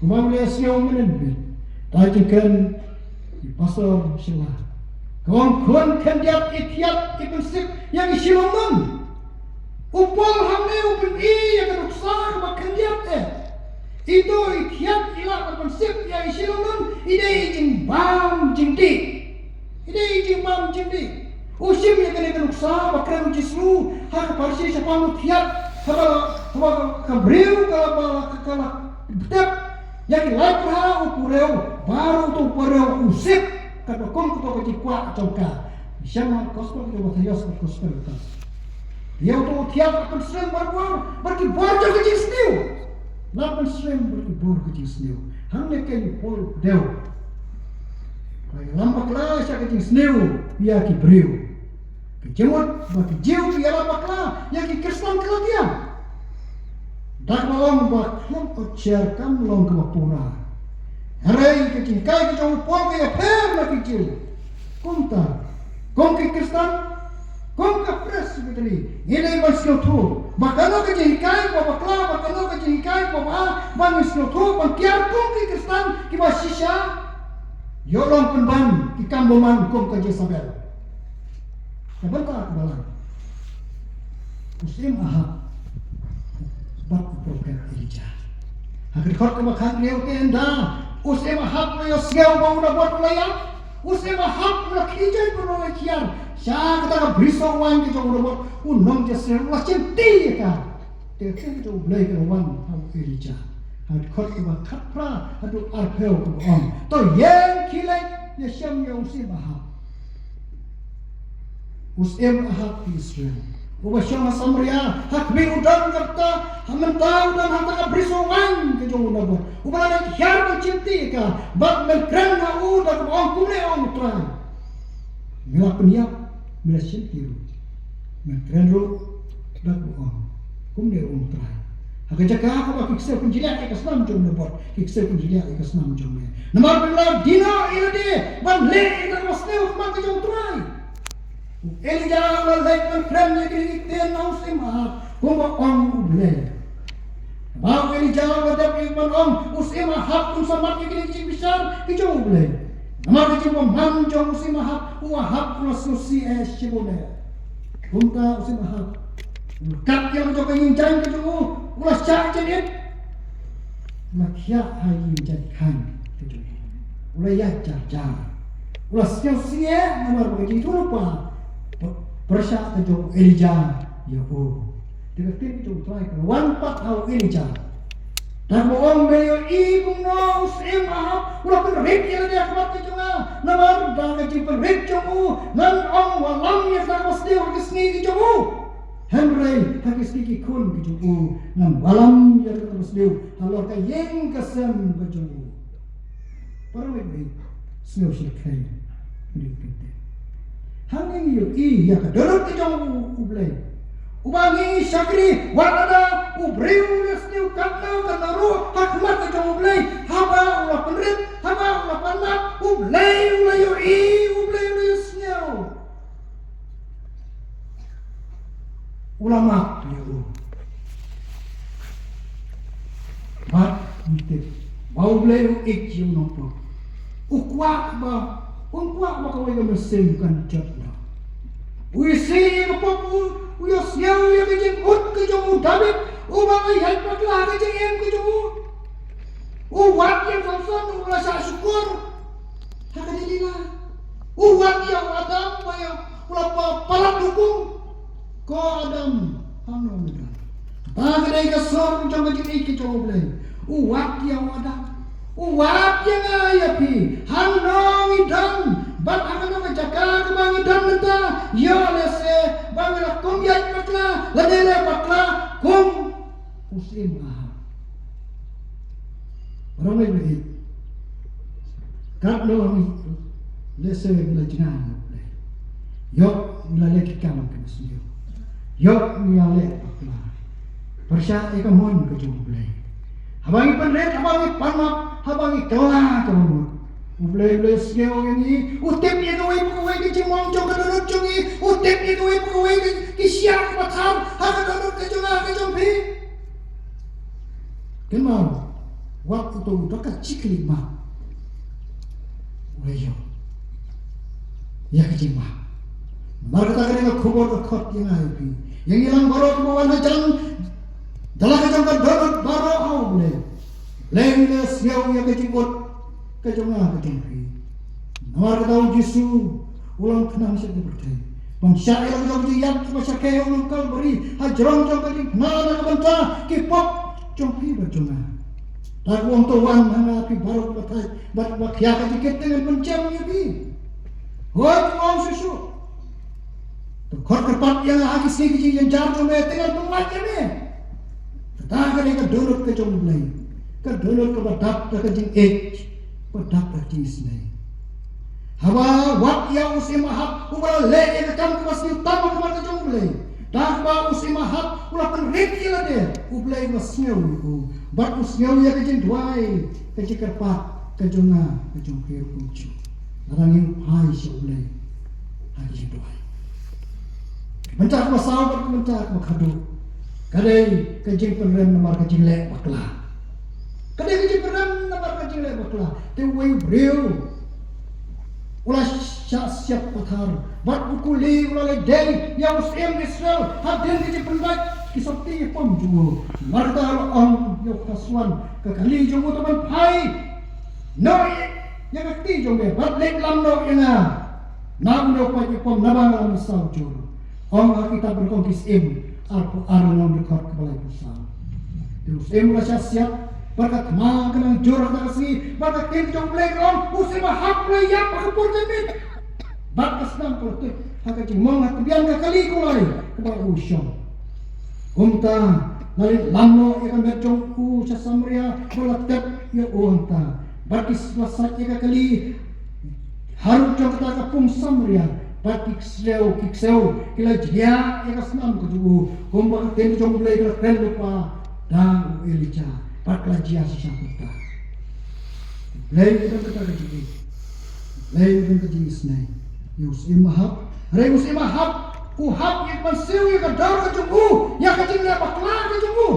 kumba u la ïasngew mynnin mynnin da ka jingkren i Pastor Shylla, ka ong, khun khyndiat, i thiat i pynsip ïa ki shilyngnun. U Paul hangne u pyni ïa ka nuksa kaba khyndiat eh. Ito i thiat i lah ban pynsip ïa i shilyngnun, i dei i jingbam jingdih. I dei i jingbam jingdih. U shim ïa kane ka nuksa ba kren u Jisu ha ka pharshi shaphang u thiat, haba, haba ka briew ka la, ba la, ka la btep ïa ki laiphew u briew, baroh uto u briew u sip. Katba kum kato ka jingkwah jong ka. Shem ha gospel jong u Mathaios, gospel ka. Ïa uto u thiat la pynsyriem bad bor, bad ki bor jong ka jingsniew. La pynsyriem bad ki bor ka jingsniew. Hangne keiñ u Paul u kdew. Ba ïalam bakla sha ka jingsniew ïa ki briew. Ka jingmut ba ki Jiw ki ïalam bakla ïa ki Khristan Galatia. Da kaba ong ba khlem ot sher kam long kaba pura. Hynrei ka jinghikai ka jong u Paul ka ïapher na ki Jiw. Kumta, kum ki Khristan, kum ka Presbytery, ngi dei ban sngewthuh ba kano ka jinghikai ba bakla, ba kano ka jinghikai ba bha, ban sngewthuh, ban kiar kum ki Khristan kiba shisha ïoh long pynban ki kam bymman kum ka Jesebel. Ka bynta kaba lai, u Syiem Ahab bad u Prophet Elijah. Ha ka dkhot kaba khathynriew te ynda u Syiem Ahab u la ïohsngew ba u Naboth u la ïap, u Syiem Ahab u la khie jaiñ bad u la khiar sha kata ka brisoh waiñ ka jong u Naboth, u nong Jezreel u la shim ti ïa ka. Te ka ktien ka jong U Blei ka la wan ha u Elijah ha ka dkhot kaba khatphra haduh arphew kaba ong, to ïeng khie leit ïashem ïa u Syiem Ahab. U Syiem Ahab ka Israel, uba shong ha Samaria, ha khmih u don kata, ha mynta u don ha kata ka brisoh waiñ ka jong u Naboth, uba la leit hiar ban shim ti ïa ka, bad men kren ha u da kaba ong, kumne ong U Trai. Me la pynïap, me la shim ti ruh. Men kren ruh da kaba ong, kumne ong U Trai. Ha ka jaka kaba ki ksew pynjylliah ïa ka snam jong u Naboth, ki ksew pynjylliah ïa ka snam jong me. Namar ba me la dino ïa lade ban leh ïa kaba sniew ha khmat ka jong U Trai. U Elijah u la leit ban kren ïa kine ki ktien na u Syiem Ahab, kumba ong U Blei. Ba u Elijah u la dep ïa ban ong, u Syiem Ahab un sa mad ïa kine ki jingbishar ki jong U Blei. Namar ka jingbymman jong u Syiem Ahab, u Ahab u la sngewsih eh shibun eh. Kumta u Syiem Ahab u la kat ïa la jong ka ïing jaiñ ka jong u, u la shah jan ït, u la khiah ha ïing jaiñ khaiñ ka jong u, u la ïaid jar jar, u la sngewsih namar ba ka jingïathuhlypa pyrshah ka jong u Elijah ïa u. Te ka ktien ka jong U Trai ka la wan pat ha u Elijah. Te ka ong, me ïohi kumno u Syiem Ahab u la pynrit ïa lade ha khmat ka jong nga, namar da ka jingpynrit jong u ngan ym wallam ïa kata kaba sniew ha ki sngi ki jong u. Hynrei ha ki sngi ki khun ki jong u ngan wallam ïa kata kaba sniew halor ka ïing ka sem ka jong u. Para bangeit, sngewsih khie. Hangne ngi ïohi ïa ka dohnud ka jong u, U Blei. Uba ngi shakri, wat lada u briew u la sniew katno katno ruh ha khmat ka jong U Blei, haba u la pynrit, haba u la pan map, U Blei u la ïohi, U Blei u la ïohsngew. U la map ïa u. Bad ngi tip ba U Blei u ïeit ïa u nongpop. U kwah ba, um kwah ba kawei ka mynsiem kan jot noh. U isih ïa ka pop, u, u ïohsngew ïa ka jingud ka jong u David uba la ïaid bakla ha ka jingim ka jong u. U wad ïa u Samson uba la shah shukor ha ka Delila. U wad ïa u Adam ba ïa u la pa-, palat hukum. Ko Adam, hangno me don? Kata ka dei ka sur jong ka jingïeit ka jong U Blei. U wad ïa u Adam. U wad ïa nga ïa phi. Hangno ngi don? Bad ha kano ka jaka kaba ngi don mynta? Ïoh lehse ba ngi la kum ïaid bakla, lane leh bakla kum u Syiem Ahab. Para bangeit, katno ngi lehse ngi la jngai ïa U Blei. Ïoh ngi la leh ki kam kiba sniew. Ïoh ngi la leh bakla. Pyrshah ïa ka mon ka jong U Blei. Haba ngi pynrit, haba ngi pan map, haba ngi kylla kaba mut, U Blei u la ïohsngew ïa ngi. U tip ïa kawei pa kawei ka jingmong jong ka dohnud jong ngi. U tip ïa kawei pa kawei ka, ki shiah kiba thar ha ka dohnud ka jong nga ka jong phi. Kynmaw, wat uto u da ka jingkylli map u la ïoh ïa ka jingmap. Namar kata ka dei ka khubor ka khot ïa nga ïa phi, ïa ngi lang baroh kiba wan hajan da la ka jong ka dohnud baroh ha U Blei. Blei u la ïohsngew ïa ka jingud ka jong nga ka jong phi. Namar kata U Jisu u la khnang sha ka pyrthei ban shah ïa la ka jong ka jingïap kaba shyrkhei ha u nong Kalbari, hajrong jong ka jingpynbna na ka bynta ki pop jong phi bad jong nga. Te u ong, to wan ha nga phi baroh kiba thait bad kiba khia ka jingkit, te ngan pynjem ïa phi. Hooid, u ong shuh shuh. To khot kyrpad ïa nga ha ki sngi ki jingjynjar jong me, te ngan pynlait ïa me. Kata ka dei ka dohnud ka jong U Blei. Ka dohnud kaba dap da ka jingïeit, ba dap da ka jingisnei. Haba wad ïa u Syiem Ahab uba la leh ïa ka kam kaba sniew tam ha khmat ka jong U Blei, da kaba u Syiem Ahab u la pynrit ïa lade, U Blei u la sngew ïa u. Bad u sngew ïa ka jingduwai, ka jingkyrpad ka jong nga, ka jong phi ruh kumjuh. Lada ngi phai sha U Blei ha ka jingduwai, ka bynta kaba saw bad ka bynta kaba khadduh ka dei ka jingpynrem namar ka jingleh bakla. Ka dei ka jingpynrem namar ka jingleh bakla. Te uwei u briew u la shah siat pathar bad u kuli, u la leit dei ïa u syiem Israel hadien ka jingpynbeit ki sotti ïa pom jong u. Namar kata u la ong ïa u khaswan ka kali jong u, to ban phai noh ïa ka kti jong me bad leit lam noh ïa nga na une u paid ïa pom, naba nga la mynsaw jur. Ong ha ka kitab Nyngkong ki Syiem arphew ar, lynnong dkhot kaba laiphew saw. Te u syiem u la shah siat bad ka thma ka nang jur ha kata ka sngi, bad ka ktien jong U Blei ka ong, u Syiem Ahab u la ïap ha ka por janmiet bad ka snam ka la tuid ha ka jingmong ha tbian ka kali kulai kaba u shong. Kumta la leit lam noh ïa ka met jong u sha Samaria bad la tep ïa u hangta. Bad ki la sait ïa ka kali harud jong kata ka pung Samaria, bad ki ksew, ki ksew ki la jia ïa ka snam ka jong u, kumba ka ktien jong U Blei ka la kren lypa da u Elijah, bad ka la jia shisha kumta. Blei u don kata ka jingïeit. Blei u don ka jingisnei ïa u syiem Ahab. Hynrei u syiem Ahab u hap ïa ka ban siew ïa ka dor ka jong u, ïa ka jingleh bakla ka jong u.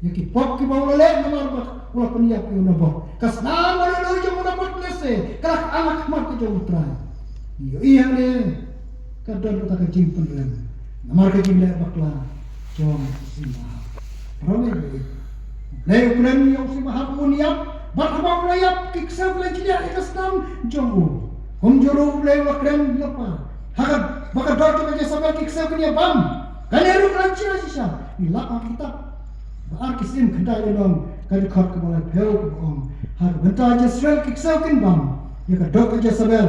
Ïa ki pop kiba u la leh namar ba u la pynïap ïa u Naboth. Ka snam ba u la leh jong u Naboth lehse ka la kha ha khmat ka jong U Trai. Ïohi hangne Ka don kata ka jingpynrem namar ka jingleh bakla jong u Syiem Ahab. Para bangeit, U Blei u kren ïa u Syiem Ahab un ïap, bad haba u la ïap ki ksew ki la jliah ïa ka snam jong u. Kumjuh ruh U Blei u la kren lypa ha kaba ka doh jong ka Jesebel, ki ksew kin ïa bam. Kane ruh ka la jia shisha. Ngi lap ha kitab Ba Ar Ki Syiem khyndai lynnong, ka dkhot kaba laiphew kaba ong, ha ka bynta Jezreel ki ksew kin bam ïa ka doh ka Jesebel.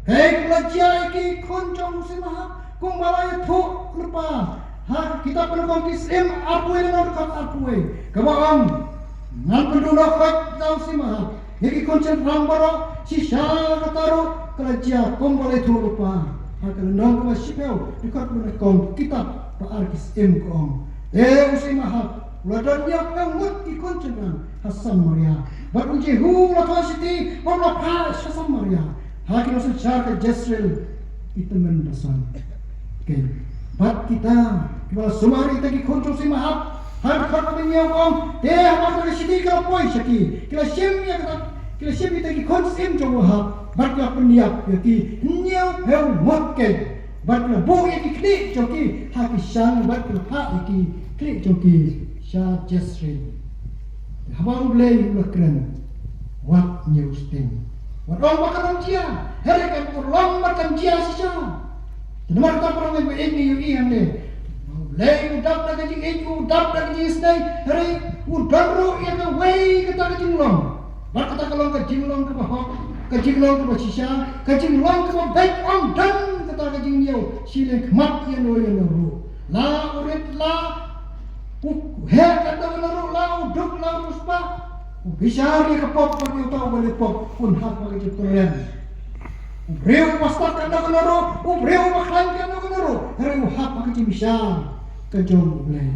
Kaei kaba la jia ïa ki khun jong u Syiem Ahab kumba la ïathuh lypa ha ka kitab Pyndonkam Ki Syiem arphew wei lynnong, dkhot arphew wei, kaba ong, ngan pynduh noh khoit da u Syiem Ahab ïa ki khun shynrang baroh. Shisha kata ruh ka la jia kumba la ïathuh lypa ha ka lynnong kaba shiphew, dkhot ba nyngkong kitab Ba Ar Ki Syiem, ka ong, te u Syiem Ahab u la don hynñiewphew ngut ki khun shynrang ha Samaria, bad u Jihu u la thoh shithi bad u la phah sha Samaria ha ki nongsynshar ka Jezreel, i tymmen basan. Bad kita kiba la sumar ïa kita ki khun jong u Syiem Ahab, ha ka dkhot ba hynñiew ka ong, te haba kata ka shithi ka la poi sha ki, ki la shim ïa kata, ki la shim ïa kita ki khun syiem jong u Ahab, bad ki la pynïap ïa ki hynñiewphew ngut keiñ, bad ki la buh ïa ki khlieh jong ki ha ki shang, bad ki la phah ïa ki khlieh jong ki sha Jezreel. Haba U Blei u la kren, wat ñiew sting. Wat ong ba kan ym jia, hynrei kan urlong bad kan jia shisha. Te namar kata, para bangeit, ngi ïohi hangne, U Blei u dap da ka jingïeit, u dap da ka jingisynei, hynrei u don ruh ïa kawei kata ka jinglong. Bad kata ka long ka jinglong kaba hok, ka jinglong kaba shisha, ka jinglong kaba beit. Ym don kata ka jingñiew shiliang khmat ïano ïano ruh. La u rit, la u heh, kano kano ruh, la u duk, la u riewspah, u bishar ïa ka pop bad ïa uta uba leh pop un hap ha ka jingpynrem. U briew uba stad, kano kano ruh, u briew uba khlaiñ, kano kano ruh, hynrei u hap ha ka jingbishar ka jong U Blei.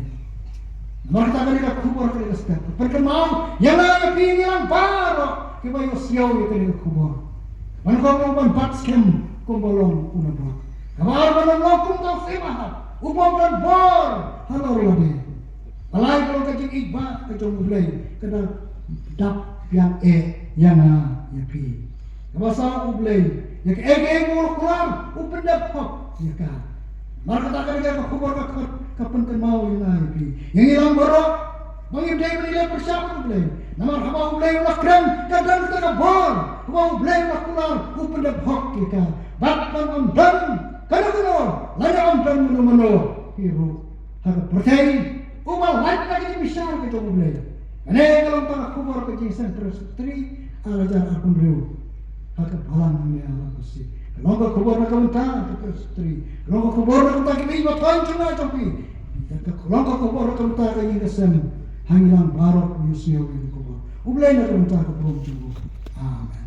Namar kata kane ka khubor kane ka step ka pynkynmaw ïa nga ïa phi, ïa ngi lang baroh kiba ïohsngew ïa kane ka khubor. Ban kham long ban bat skhem kumba long u Naboth. Kaba ar, ban long kumta u Syiem Ahab uba ym don bor halor lade. Balei? Ka long ka jingïeit ba ka jong U Blei ka da dap biang eh ïa nga ïa phi. Kaba saw, U Blei ïa kaei kaei ba u la kular u pyndep hok ïa ka. Namar kata kane ka khubor ka khot ka pynkynmaw ïa nga ïa phi, ïa ngi lang baroh, ba ngim dei ban ïaleh pyrshah bad U Blei. Namar haba U Blei u la kren, ka don kata ka bor, haba U Blei u la kular u pyndep hok ïa ka. Bad ban ym don kano kano lane ym don mano mano hi ruh ha ka pyrthei uba lait na ka jingbishar ka jong U Blei. Kane ka long tang ka khubor ka Jingïaseng Presbytery ar hajar arphew hynriew ha ka balang hangne ha Langpasi. Ka long ka khubor na ka bynta ka Presbytery, ka long ka khubor na ka bynta ki mei ba thon jong nga jong phi, ka long ka khubor na ka bynta ka ïing ka sem. Ha ngi lang baroh ïohsngew ïa ka khubor. U Blei na ka bynta ka burom jong u. Amen.